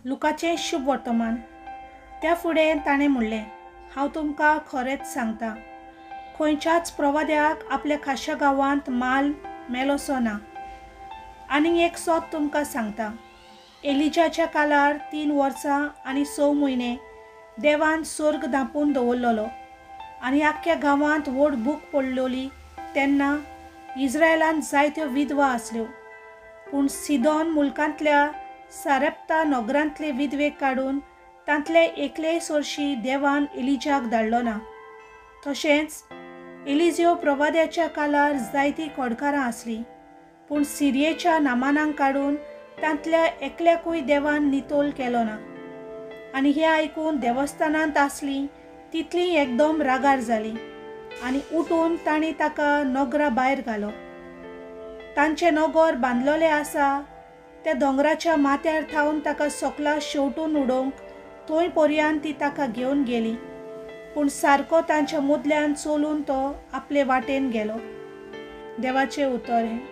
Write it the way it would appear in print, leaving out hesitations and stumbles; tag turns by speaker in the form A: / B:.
A: लुकाचें शुभ वर्तमान. त्या फुडें ताणें म्हणलें, हांव तुमकां खरेंच सांगता, खंयच्याच प्रवाद्याक आपल्या खाशा गांवांत माल मेलोसो ना. आनीक एक सोद तुमकां सांगता, एलिजाच्या कालार 3 वर्सां आनी 6 म्हयने देवान स्वर्ग धांपून दवरलेलो आनी आख्ख्या गांवांत व्हड भूक पडलेली. तेन्ना इस्रायलांत जायत्यो विधवा आसल्यो, पूण सिदोन मुल्कांतल्या सारेप्ता नगरांतले विधवेक काडून तांतले एकलेय सोरशी देवान एलिजाक धाडलो ना. तशेंच एलिजियो प्रवाद्याच्या कालार जायतीं कोडकारां आसलीं, पूण सिरियेच्या नामानांक काडून तांतल्या एकल्याकूय देवान नितोल केलो ना. आनी हें आयकून देवस्थानांत आसलीं तितलीं एकदम रागार जालीं आनी उठून तांणी ताका नगरा भायर घालो. तांचें नगर बांदलोलें आसा त्या दोंगराच्या माथ्यार थावन ताका सकला शेवटून उडोवंक थंय पर्यान ती ताका घेवन गेली, पूण सारको तांच्या मुदल्यान चलून तो आपले वाटेन गेलो. देवाचें उतर हें.